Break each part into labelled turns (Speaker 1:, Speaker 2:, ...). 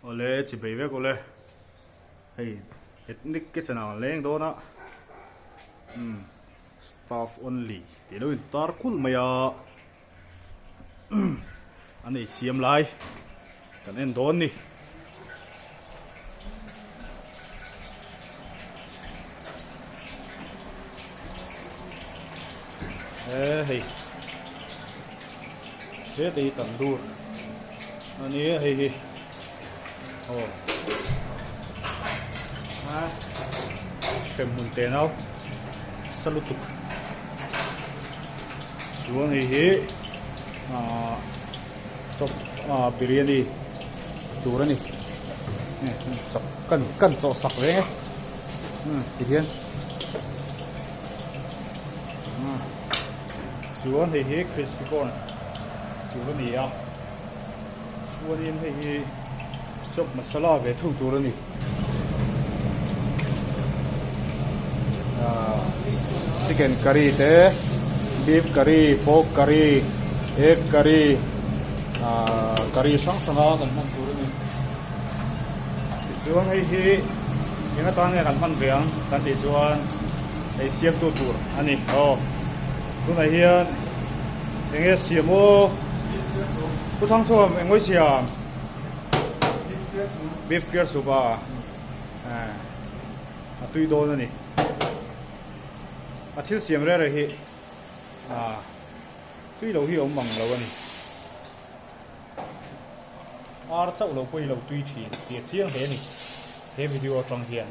Speaker 1: Awle chi bei vek awle hei ethnic kitchen ah an leng dawn a umm staff only tih lo in tar kulh mai a an ei siam lai kan en dawn ni. He hei heta hi tandoor a ni a hei hi aw a hremhmun teh nau sa lutuk chuan hei hi ahh chawp ah biryani tur a ni chawp kan kan chawh sak reng e tihian chuan hei hi crispy corn tur a ni a chuanin hei hi chop masala ve thung tur a ni ah chicken curry te beef curry pork curry egg curry ah curry hrang hrang a kan hman tur a ni tichuan hei hi eng atan nge kan hman ve ang kan tih chuan ei siamtu tur a ni aw tunah hian eng nge siam aw pu Thangthuam eng ngawi siam beef clear soup a a tui dawn a ni a thil siam reng reng hi tui lo hi a awm ang lo a ni. Ar chauh lo pawh hi lo tui thin tih a chiang hle a ni he video atang hian.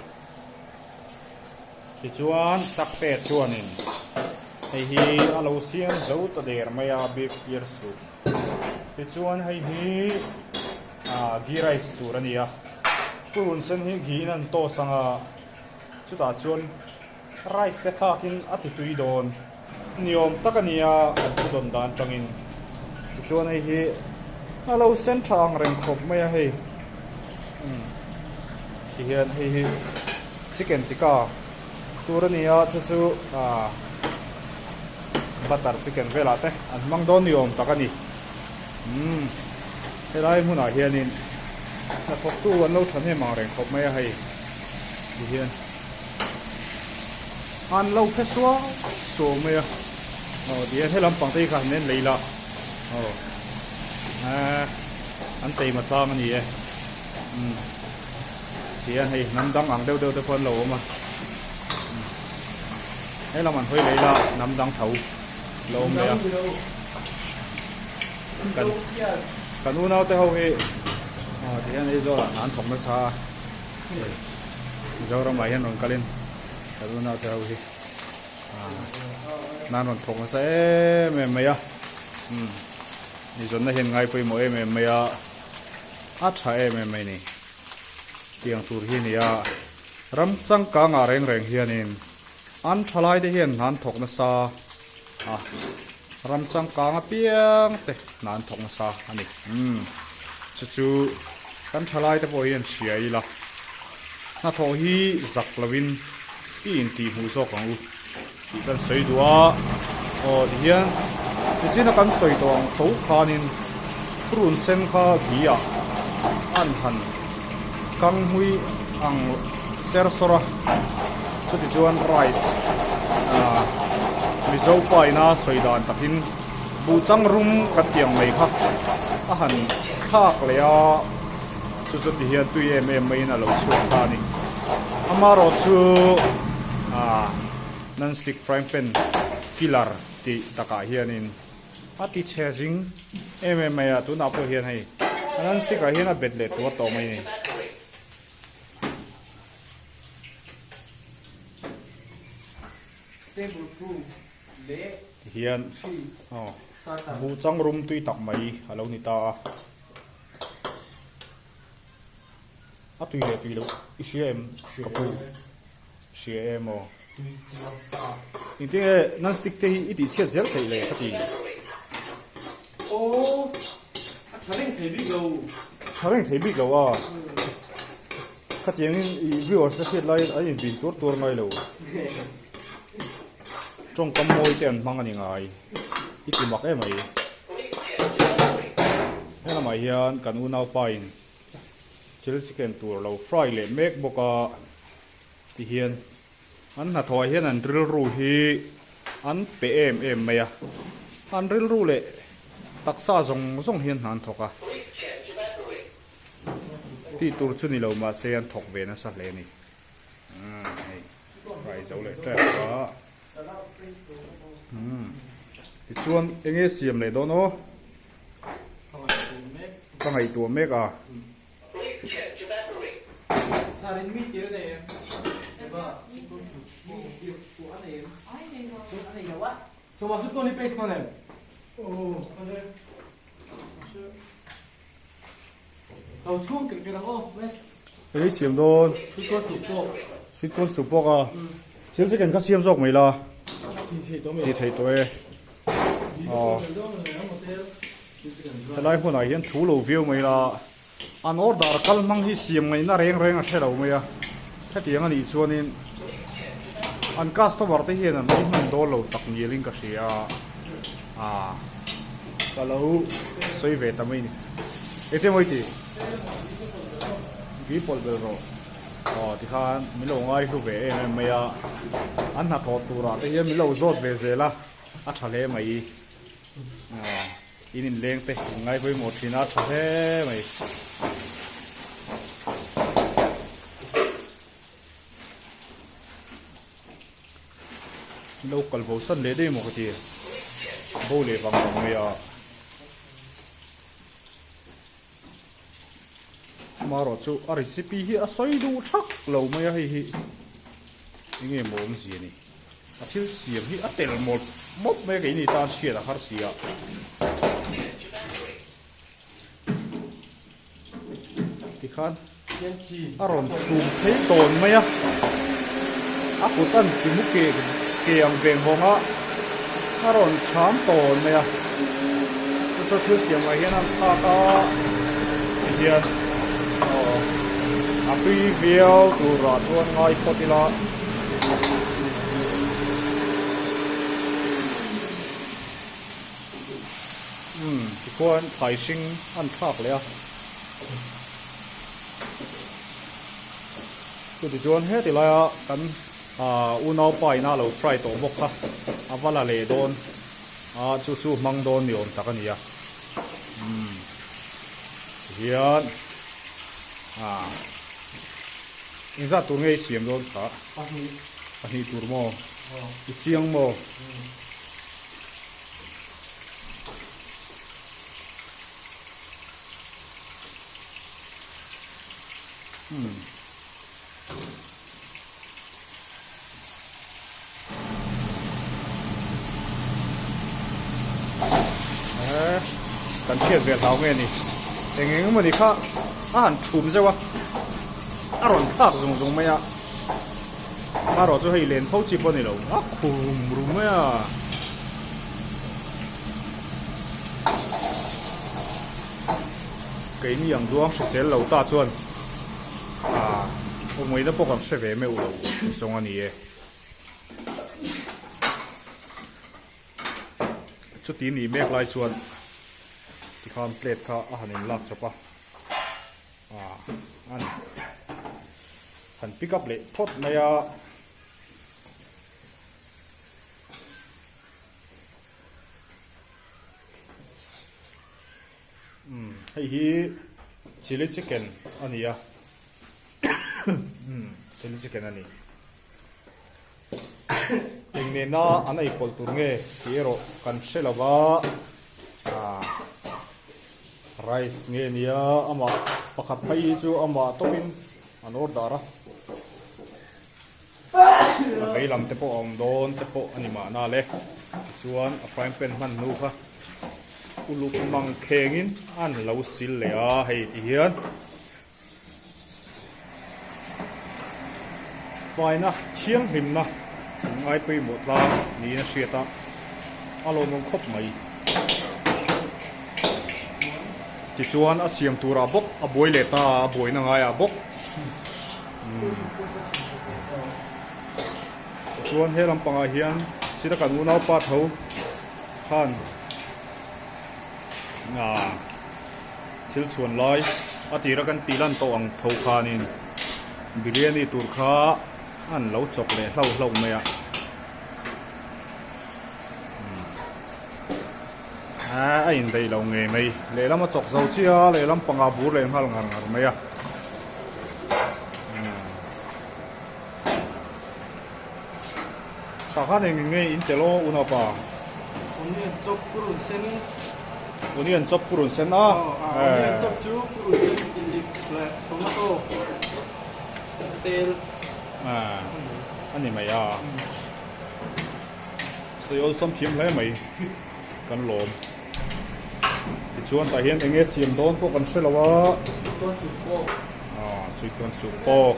Speaker 1: Tichuan Sakte chuanin hei hi a lo siam zo ta der mai a beef clear soup. Tichuan hei hi ah ghee rice tur a ni a, purun sen hi ghee in an toss ang a, chutah chuan Rice te thlakin a ti tui dawn ni awm tak a nia an thu dawn dan tangin. Tichuan hei hi a lo sen tha ang reng khawp mai a hei. Umm tihian hei hi chicken tikka tur a ni a chu chu ah butter chicken velah te an hmang dawn ni awm tak a ni. Umm helai hmunah hianin hnathawktu an lo thahnem ang reng khawp mai a hei tihian. An lo phe suau suau mai a aw ti hian he lampang te hi kha han en lei la aw eh an teima tlang a ni e umm ti hian hei hnam dang ang deuh deuh te pawh an lo awm a he lam an hawi lei la hnam dang tho lo awm leh a kan kan unau te ho hi aw ti hian Aizawl ah hna an thawk nasa a. Mizoramah hian rawn kalin ka unau te ho hi nan rawn thawk nasa em em mai a umm eizawnna hian ngai pawimawh em em mai a a tha em em mai a ni tiang tur hi a ni a ram changkangah reng reng hianin an thalai te hian hna an thawk nasa a ram changkang apiang te hna an thawk nasa a ni umm chu chu kan thalai te pawh hian hria ila hnathawh hi zak lovin i intih hmuh zawk ang u tih kan sawi duh a aw tihian tichina kan sawi tawh ang tho khanin prune sen kha vi ah an han kang hmui ang ser sawr a chuti chuan rice ah mizo pa ina sawi dan takin buh chang rum kan tih ang mai kha a han thlak leh a chu chu ti hian tui em em maiin a lo chhuak ta a ni amaherawh chu ah non stick frying pan killer tih takah hianin A ti chhe zing em em mai a, tunah pawh hian hei a non stick ah hian a bet leh tuar tawh mai a ni. Tihian aw buh chang rum tui tak mai a lo ni ta a, a tui leh tui loh i hria em ka pu? Hria em aw. Engtin nge non stick te hi i tih chhiat zel theih le ka ti.
Speaker 2: Aw a tha reng thei bik lo.
Speaker 1: Tha reng thei bik lo a. Khatiangin i viewers te hriat laiin an inbin tuar tuar ngai lo. Tawngkam mawi te an hmang a ni ngai. I ti mak em mai. He lamah hian kan unaupa in. Chilli chicken tur lo fry leh mek bawk a tihian an hnathawh ah hian an rilru hi an pe em em mai a an rilru leh taksa zawng zawng hian hna an thawk a tih tur chu ni lo mahse an thawk ve nasa hle a ni umm hei fry zo leh tep a umm tichuan eng nge siam leh dawn aw. Ka ngaihtuah mek a. Hei siam dawn. Sweet corn soup bawk a. Thil chicken kha siam zawk mai la. Ti thei tawh e. Aw. Helai hmunah hian thu lo viau mai la. An order kal hmang hi siam ngaihna reng reng a hre lo mai a. Hetiang a nih chuanin an customer te hian an ei hman dawn lo tak ngialin ka hria a. Aa ka lo sawi ve ta mai a ni. Engtin maw i ti? Tui pawlh belh rawh. Aw tikhan min lo ngai hlu ve em em mai a. An hnathawh turah te hian min lo zawt ve zel a, a tha hle mai. Aw in inleng te in ngai pawimawh thin a, a tha hle mai. Lo kal bo san leh daih maw ka ti. Bo leh vang vang mai a. Amaherawh chu a recipe hi a sawi duh thak lo mai a hei hi enge maw awmzia ni. A thil siam hi a tel mawlh mawlh mai a keini tan hriat a har si a. Tikhan a rawn chhum phei tawn mai a, a kut a ti mu ke ke ang veng hawng a, a rawn chham tawn mai a, chu chu thil siam ah hian a thlak a tihian aw a tui viau tur ah chuan ngai phawt ila. Umm tikhuan thlai hring an thlak leh a. Chutichuan heti laia kan ah unaupa ina lo fry tawh bawk kha a va la leh dawn a chu chu hmang dawn ni awm tak a ni a. Umm tihian ah engzat tur nge i siam dawn kha? Pahnih tur maw? I chiang maw? Hmm. Eh, kan chhiat ve hlau nge ni. Eng eng emaw ni kha a han thum zeuh a. A rawn thlak zung zung mai a. Amaherawh chu hei len fo chi pawh a ni lo. A khur rum rum mai a. Keini ang duang hrisel lo ta chuan ah awmawina pawh kan hre ve meuh lo zawng a ni e. Chuti ni mek lai chuan tikhan plate kha a han inlak chawp a. Ah an han pick up leh phawt mai a. Umm hei hi chilli chicken a ni a umm chilli chicken a ni eng nena an ei pawlh tur nge tih erawh kan hre lo va ah rice nge nia amah pakhat phei hi chu amah tawpin an order a. A vei lam te pawh a awm dawn te pawh a ni mahna le. Tichuan a frying pan hman hnu kha uluk mang khengin an lo sil leh a hei ti hian faina thianghlimna in ngai pawimawh tlang niin a hriat a, a lawmawm khawp mai. Tichuan a siam turah bawk a buai leh ta a, a buaina ngaiah bawk. Chuan he lampangah hian sita kan unaupa tho khan ah thil chhuan lai. A tira kan tih lan tawh ang tho khanin biryani tur kha an lo chawk leh hlauh hlauh mai a. A indaih lo ngei mai. Lehlam a chawk zo chiah a, lehlam panga bur leh nghal ngar ngar mai a. Tah khan eng nge in tel aw unaupa?
Speaker 2: Onion chop purun sen.
Speaker 1: Onion chop purun sen a.
Speaker 2: Onion chop chu purun sen indik leh tomato tel.
Speaker 1: A ni mai a. Sawi awlsam thiam hle mai kan lawm. Tichuan tah hian eng nge siam dawn pawh kan hre lo a.
Speaker 2: Suihtuan suh pawh.
Speaker 1: Aw suihtuan suh pawh.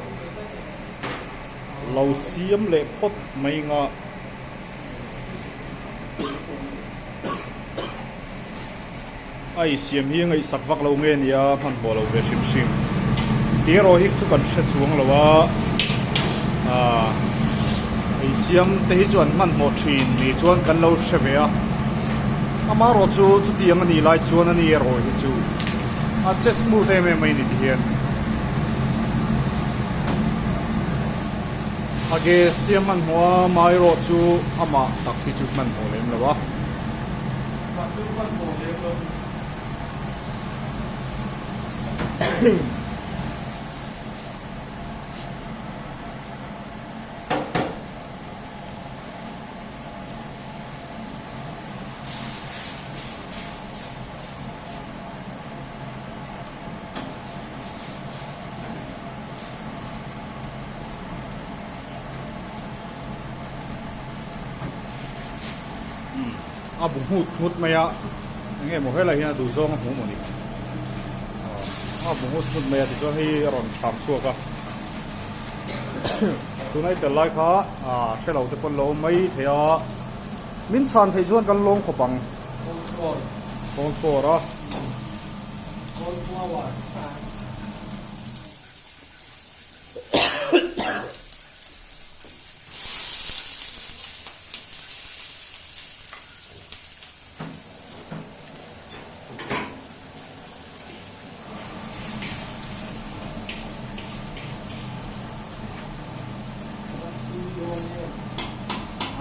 Speaker 1: Lo siam leh phawt mai nga. Ai siam hi ngaihsak vak lo nge nia hmanhmawh lo ve hrim hrim. Tih erawh hi chu kan hre chuang lo a, aaa ei siam te hi chu an hmanhmawh thin ni chuan kan lo hre ve a. Amaherawh chu chutiang a nih lai chuan a ni erawh hi chu a che smooth em em mai ni ti hian. A gas chiah hmanhmawh a, amaherawh chu amah tak hi chu hmanhmawh lem lo a. A bu nghut nghut mai a eng nge maw helai hian a duh zawng a hmu maw ni a bu nghut nghut mai a tichuan hei a rawn thlam chhuak a tuna i tel lai kha ah hre lo te pawn lo awm mai thei a min chhan theih chuan kan lawng khawp ang corn flour a.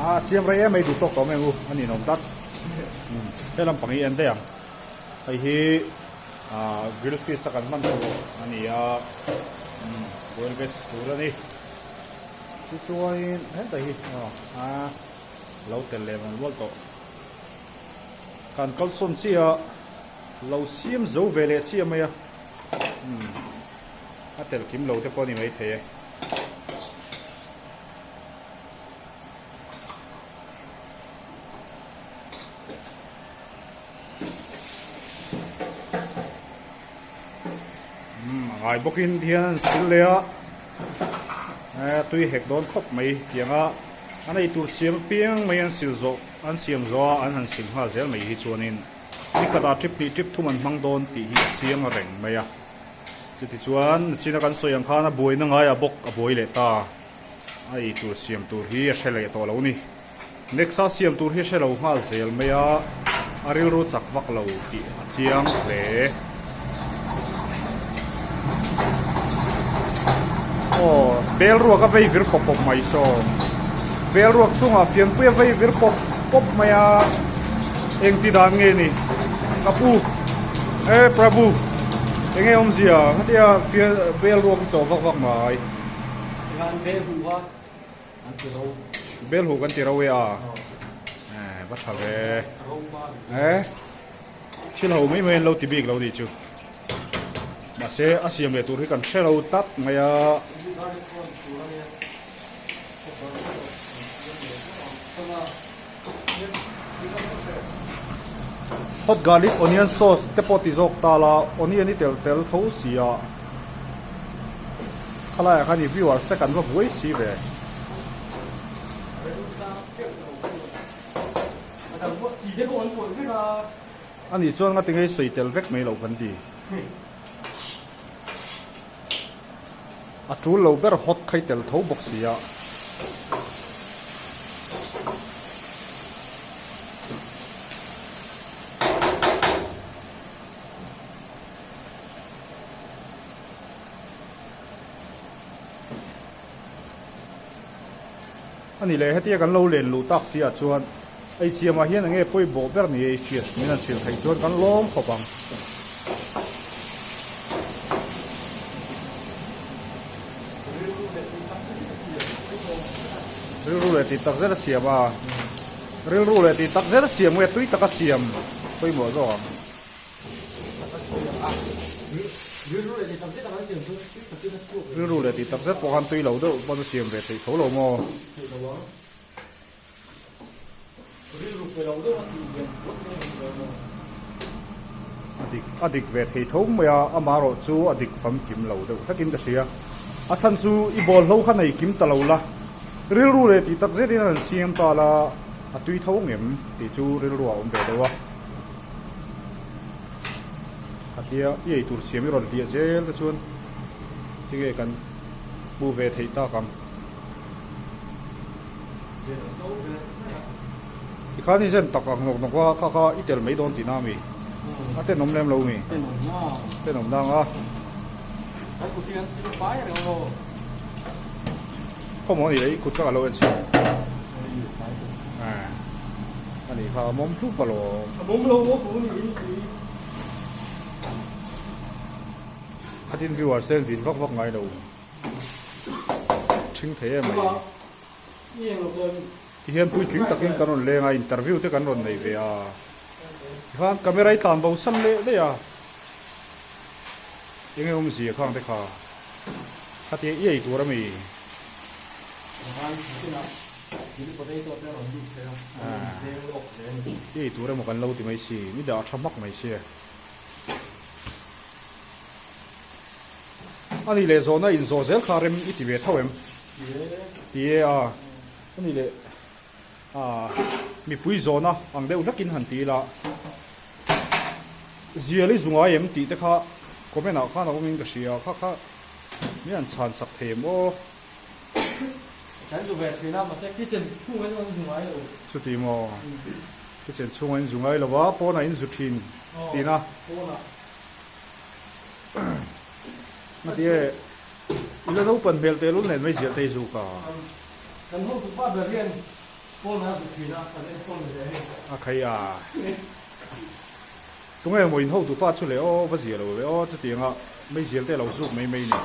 Speaker 1: A siam rei em mai duh tawk tawh mai ang u a ninawm tlat he lampang hi en daih ang hei hi ah grill fish a kan hman tur a ni a boil veg tur a ni tichuanin hetah hi aw a lo tel leh mual mual tawh kan kalsawn chiah a lo siam zo ve leh chiah mai a umm a tel kim lo te pawh a ni maithei e. Umm a ngai bawkin hian an sil leh a eh tui hek dawn khawp mai tianga an ei tur siam apiang mai an sil zawh an siam zawh a an han sil nghal zel mai hi chuanin ni khatah trip hnih trip thum an hmang dawn tih hi a chiang reng mai a chutichuan nachina kan sawi ang khan a buaina ngaiah bawk a buai leh ta a ei tur siam tur hi a hre leh tawh lo a ni. Nexa siam tur hi hre lo nghal zel mai a, a rilru chak vak lo tih a chiang hle. Aw, bel ruak a vei vir pawp pawp mai saw. Bel ruak chhungah fianpui a vei vir pawp pawp mai a, eng ti dan nge ni? Ka pu, e Prabhu, eng nge awmzia? Khatia fian bel ruak hi chawh vak vak mai.
Speaker 2: Tikhan bel huh a. An ti ro.
Speaker 1: Bel huh kan ti ro e a. Eh, va tha ve. Eh, thil ho mai mai an lo ti bik lo nih chu. Mahse, a siam leh tur hi kan hre lo tlat mai a. Hot garlic onion sauce te pawh ti zawk ta la, onion i tel tel tho si a. Khalaiah khan i viewers te kan va buai si ve. A nih chuan nga tinge i sawi tel vek mai loh kan ti. A tul lo ber hot kha i tel tho bawk si a. A ni leh, hetia kan lo len luh tak si ah chuan ei siam ah hian enge pawimawh ber ni ei hriat min han hrilh theih chuan kan lawm khawp ang. Rilru leh tih tak zet a siam a, rilru leh tih tak zet a siam nge tui taka siam pawimawh zawk ang. Rilru leh tih tak zet pawh khan tui lo deuh pawn a siam ve theih tho lo maw? A dik a dik ve thei tho mai a, amaherawh chu a dik famkim lo deuh hlekin ka hria. A chhan chu i ball hlo kha nei kim ta lo la, rilru leh tih tak zetin a rawn siam ta la, a tui tho ngem tih chu rilru a awm ve deuh a. Khatia i eitur siam i rawn hliah zel te chuan tinge kan hmu ve theih tak ang. Tikhan i zen tak ang nawk nawk a, kha kha i tel mai dawn tihna ami? A tenawm lem lo mi? Tenawm na ang a. Khawmaw a nih leh i kut kha ka lo en chhin. A nih kha a mawm hlup alawm.
Speaker 2: A mawm lo maw pu ni in pui.
Speaker 1: Khatin viewers te an vin vak vak ngai lo. Thing thei em mai. Tihian puitling takin kan rawn leng a, interview te kan rawn nei ve a. Tikhan camera i tlan bo san leh daih a. Enge awmzia khang te kha. Khatia i ei tur ami. I ei tur emaw kan lo ti mai si, mi dah tha hmak mai sia. A nih leh zawhna inzawh zel kha rem i ti ve tho em? Ti e a. A nih leh mipui zawhna ang deuh hlakin han ti ila. Zial i zu ngai em tih te kha comment ah khan a awmin ka hria kha kha mi an chhan sak thei em aw.
Speaker 2: Kan zu ve thin a mahse kitchen chhungah in an zu ngai lo.
Speaker 1: Chuti maw kitchen chhungah in zu ngai lo a pawnah in zu thin tihna.
Speaker 2: Pawnah.
Speaker 1: Ngati e i la naupan hmel tehlul nen mai zial te i zu ka.
Speaker 2: Kan hotu pa ber hian Pawn a zu thin a, kan enkawl ve a ni.
Speaker 1: A khai a. Tunge maw in hotu pa chu le aw, va zia lo ve aw, chutianga meizial te a lo zuk mai mai ni.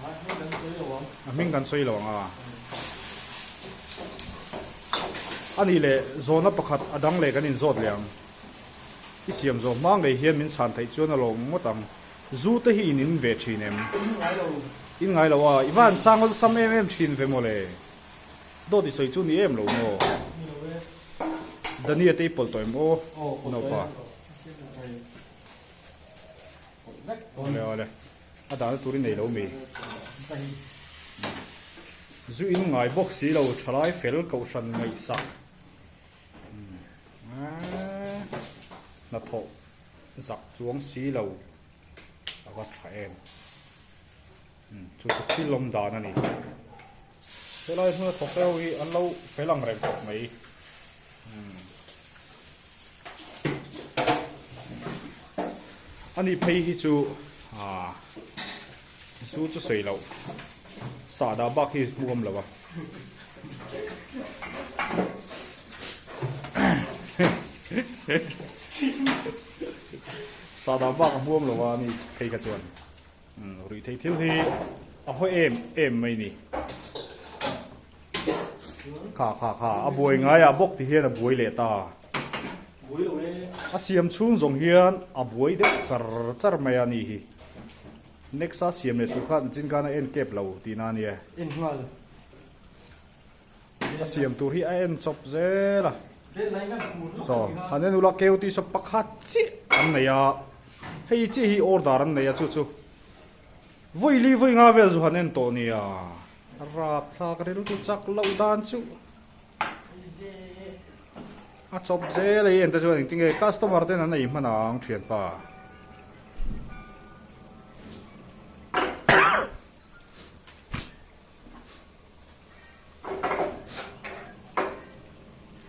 Speaker 2: A hming kan sawi lo ang.
Speaker 1: A hming kan sawi lo ang a. A nih leh zawhna pakhat a dang leh kan inzawt leh ang. I siam zawh hma ngei hian min chhan theih chuan a lawm ngawt ang. Zu te hi in in ve thin em?
Speaker 2: In ngai lo.
Speaker 1: In ngai lo a, i va han chang awlsam em em thin ve maw le? Dawt i sawi chu ni em lo maw?
Speaker 2: Ni lo e.
Speaker 1: Dania te i pawlh tawh em aw?
Speaker 2: Aw, pawlh tawh em.
Speaker 1: Awle awle, a dahna tur i nei lo mi? Zu in ngai bawk si lo, thalai fel kohhran ngaihsak. Hnathawh zak chuang si lo a va tha em. Chu chu thil awm dan a ni. Helai hmuna thawk te ho hi an lo fel ang reng khawp mai. A ni phei hi chu Zu chu sawi loh sahdah bak hi hmu awm lo a. Sahdah bak a hmu awm lo a ni phei kha chuan ruih theih thil hi a hawi em em mai ni. Kha kha kha a buai ngai ah bawk ti hian a buai leh ta. A siam chhung zawng hian a buai deuh char char mai a ni hi. Next a siam leh tur khan chin khan a en kep lo tihna a nia.
Speaker 2: En nghal.
Speaker 1: A siam tur hi a en chawp zel a. Saw han en ula keu tih saw pakhat chiah an nei a. Hei chiah hi order an nei a chu chu. Vawi li vawi nga vel zu han en tawh nia. Rapthlak rilru chak loh dan chu. A chawp zel a i en te chuan engtin nge customer ten an ei hman ang thianpa.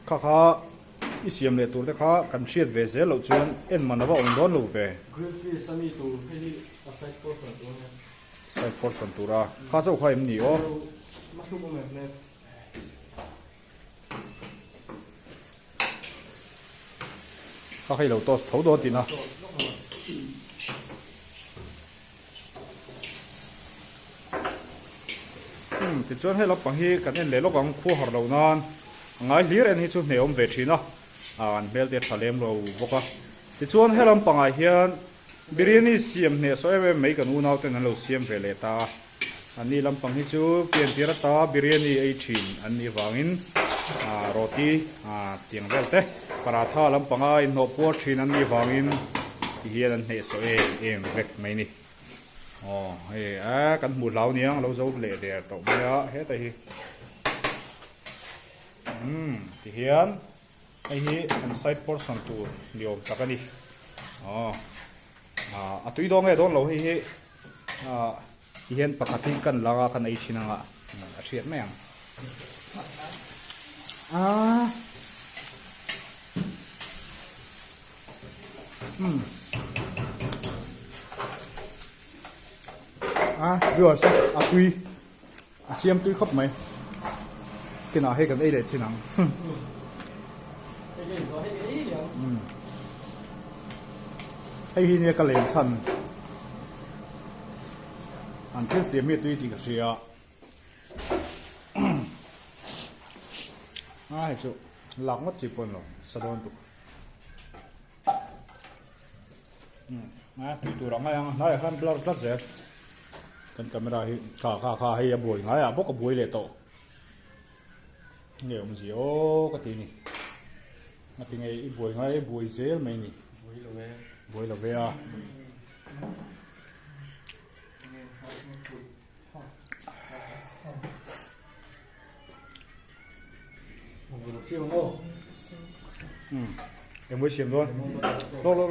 Speaker 1: Kha kha i siam leh tur te kha kan hriat ve zel loh chuan en man a va awm dawn lo ve.
Speaker 2: Grill fish a mi tur hei hi a size portion tur a nia.
Speaker 1: Side portion tura kha chauh kha em ni aw. Kha hei lo toast tho dawn tihna. Umm tichuan hei lampang hi kan en leh lawk ang khua har loh nan a ngai hlir en hi chu hne awm ve thin a, an hmel te a tha lem lo bawk a. Tichuan he lampangah hian biryani siam hneh saw em em mai kan unau ten an lo siam ve leh ta a. Anni lampang hi chu piantir ata biryani ei thin an nih vangin roti tiang vel te paratha lampanga inhnawh puar thin an nih vangin ti hian an hnehsawh em em vek mai ni. Aw hei a kan hmuh hlau niang a lo zo leh der tawh mai a heta hi umm ti hian hei hi an side portion tur ni awm tak a ni aw a tui dawn nge dawn lo hei hi. Ah ti hian pakhat hi kan lang a kan ei thin anga a hriat mai ang ah um ah viewers a tui a siam tui khawp mai kinah hei kan ei leh thin ang hei hi nia ka len chhan an thil siam hi a tui tih ka hria a hei chu lak ngawt chi pawh a ni lo sa dawn tuk a tui tur ang ngai ang hnaiah khan blur tlat zel kan camera hi kha kha kha hei a buai ngaiah bawk a buai leh tawh nge awmzia aw ka ti ni a ti nge i buai ngai i buai zel mai ni buai lo ve buai lo ve a Engmawii siam dawn lawk lawk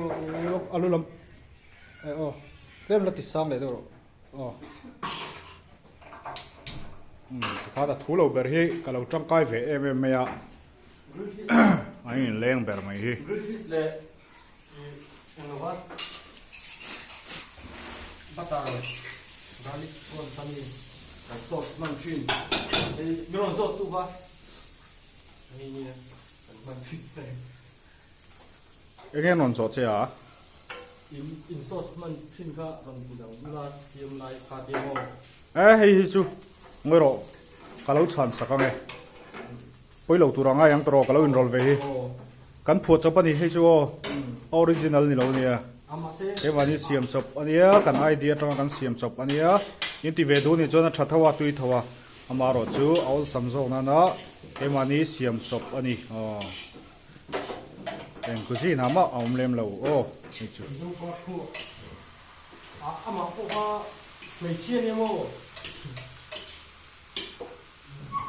Speaker 1: lawk alu lam eh aw tlem la ti sang leh deuh rawh aw umm tikhan a thu lo ber hi ka lo tangkai ve em em mai a a inleng ber mai hi.
Speaker 2: Englo butter garlic prawn kha mi kan sauce hman thin hei mi rawn zawt tu kha hei nia kan hman thin hei.
Speaker 1: Enge an rawn zawh che a?
Speaker 2: In in sauce hman thin kha rawn ti dang ula siam lai kha tia maw?
Speaker 1: E hei hi chu ngawi rawh ka lo chhan sak ang e. Pawi lo tur a ngai ang tawh ka lo inrawlh ve hi. Kan phuah chawp a ni hei chu aw. A original ni lo ania. Keimahni siam chawp a nia, kan idea atanga kan siam chawp a nia. In ti ve duh nih chuan a tha tho a, tui tho a. Amaherawh chu a awlsam zawk nana keimahni siam chawp a ni aw. Eng cuisine ah mah a awm lem lo aw hei chu.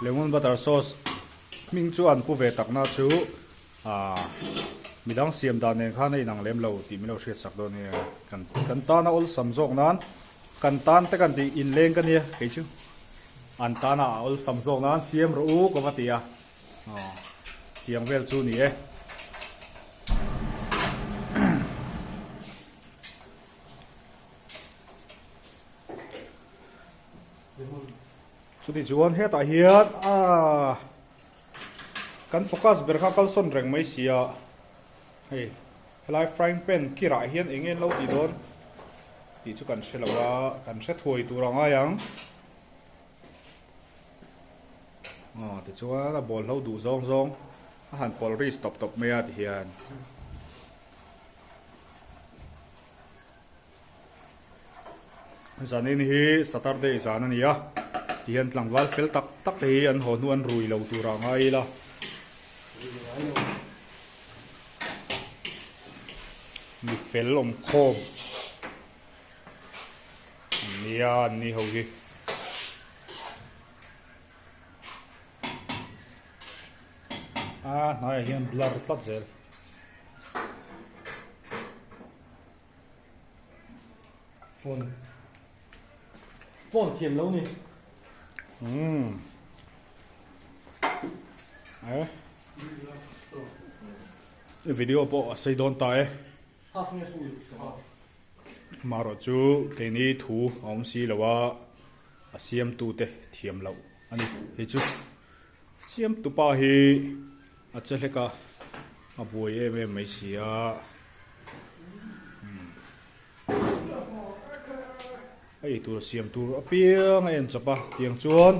Speaker 1: Lemon butter sauce hming chu an pu ve tak na chu aaa midang siam dan nen khan a inang lem lo tih min lo hriat sak dawn nia kan kan tan a awlsam zawk nan kan tan te kan tih inleng ka nia kei chu an tan a awlsam zawk nan siam rawh u ka va ti a aw tiang vel chu ni e. Chuti chuan hetah hian aaa kan focus ber kha kal sawn reng mai si a, hei helai frying pan kirah hian eng nge an lo tih dawn tih chu kan hre lo a, kan hre thuai tur a ngai ang. Aw tichuan a ball hlo duh zawng zawng a han pawlh ri stop tawp mai a tihian. Zanin hi Saturday zan a ni a, tihian tlangval fel tak tak te hi an haw hnu an rui lo tur ah ngai ila. Mi fel awm khawm an nia an ni ho hi. A hnaiah hian blur tlat zel.
Speaker 2: Phone phone thiam lo ni.
Speaker 1: Umm. Eh. I video pawh a sei dawn ta e.
Speaker 2: Half nge full half.
Speaker 1: Amaherawh chu keini thu a awm si lo a, a siamtute thiam loh a ni. Hei chu siamtu pa hi a che hlek a, a buai em em mai si a. A eitur siam tur apiang a en chawp a, tiang chuan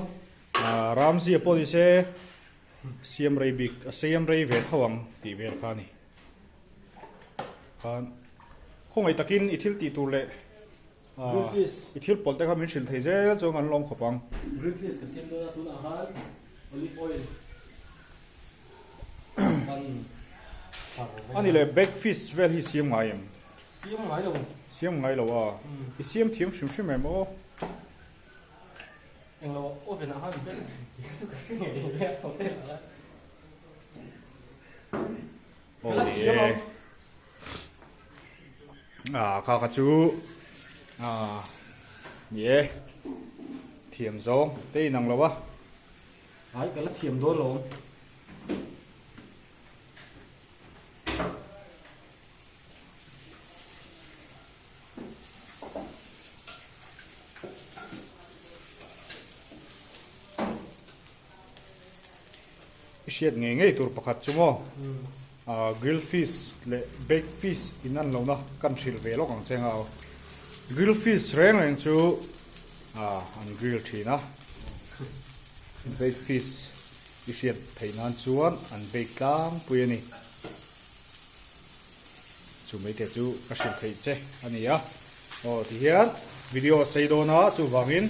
Speaker 1: Ramzia pawh ni se siam rei bik a siam rei ve tho ang tih vel kha a ni. Khan khawngaih takin i thil tih tur leh i thil pawlh te kha min hrilh thei zel chuan kan lawm khawp ang.
Speaker 2: Green fish ka siam dawn a tunah khan olive oil kan
Speaker 1: A ni leh baked fish vel hi siam ngai em?
Speaker 2: Siam ngai lo.
Speaker 1: Siam ngai lo a. I siam thiam hrim hrim em aw?
Speaker 2: Englo oven ah khan bake tih chu ka hre ngei mai a hotel ah khan.
Speaker 1: Aw ni e. Ah kha kha chu ah ni e. Thiam zawng te inang lo a.
Speaker 2: Ai ka la thiam dawn lo.
Speaker 1: I hriat ngei ngei tur pakhat chu maw grill fish leh baked fish in an lohna kan hrilh ve lawk ang che nga aw. Grill fish reng reng chu an grill thin a, baked fish i hriat theih nan chuan an bake tlangpui a ni. Chu maite chu ka hrilh theih che a ni a. Aw tihian video a sei dawn a chuvangin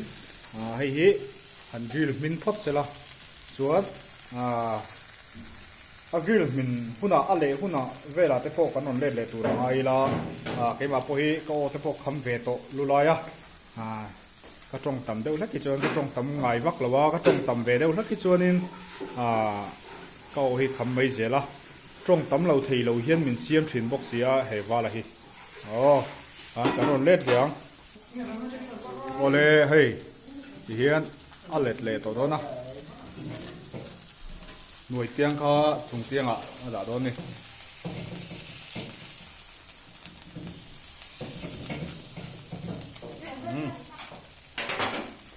Speaker 1: hei hi han grill hmin phawt se la chuan a grill hmin hunah a leh hunah velah te pawh kan rawn let leh tur a ngai ila keimah pawh hi ka aw te pawh kham ve tawh lulai a ka tawng tam deuh hlek hi chuan ka tawng tam ngai vak lo a ka tawng tam ve deuh hlek hi chuanin ka aw hi kham mai zel a tawng tam lo thei lo hian min siam thin bawk si a he vala hi aw a kan rawn let ve ang awle hei ti hian a let leh tawh dawn a nuai tiang kha chung tiangah a dah dawn a ni.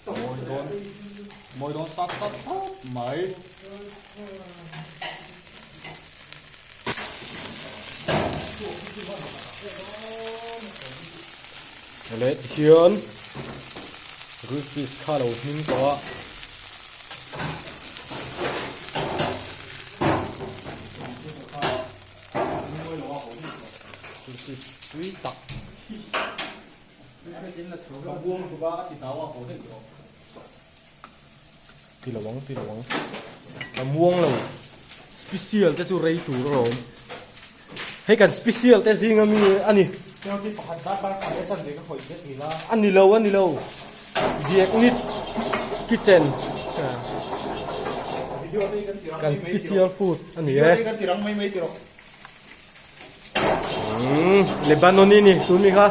Speaker 1: Mawi dawn mawi dawn tak tak khawp mai.
Speaker 2: Leh tihian grilled fish kha lo hming tawh a. Tui tak. Ti lo ang, ti lo ang. Ka muang lo. Special te chu rei tur alawm. Hei kan special te zinga mi a ni. A ni lo, a ni lo. Biaknit kitchen. Kan special food a ni e. Umm Lebanon i ni tun mi kha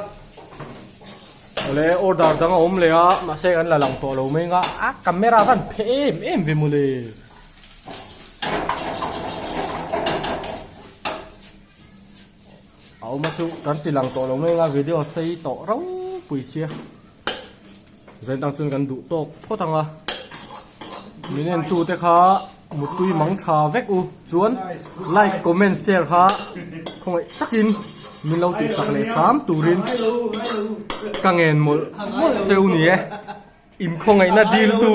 Speaker 2: awle order dang a awm leh a mahse kan la lang tawh lo mai nga a camera khan phe em em ve mawle. A awm a chu kan ti lang tawh lo mai nga video sei tawh ropui sia zain tang chuan kan duh tawk phawt ang a min en tu te kha mutui mang tha vek u chuan like comment share kha khawngaih takin min lo tih sak leh hram turin ka ngen mawlh mawlh cheu ni e. Inkhawngaihnna diltu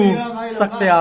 Speaker 2: Saktea.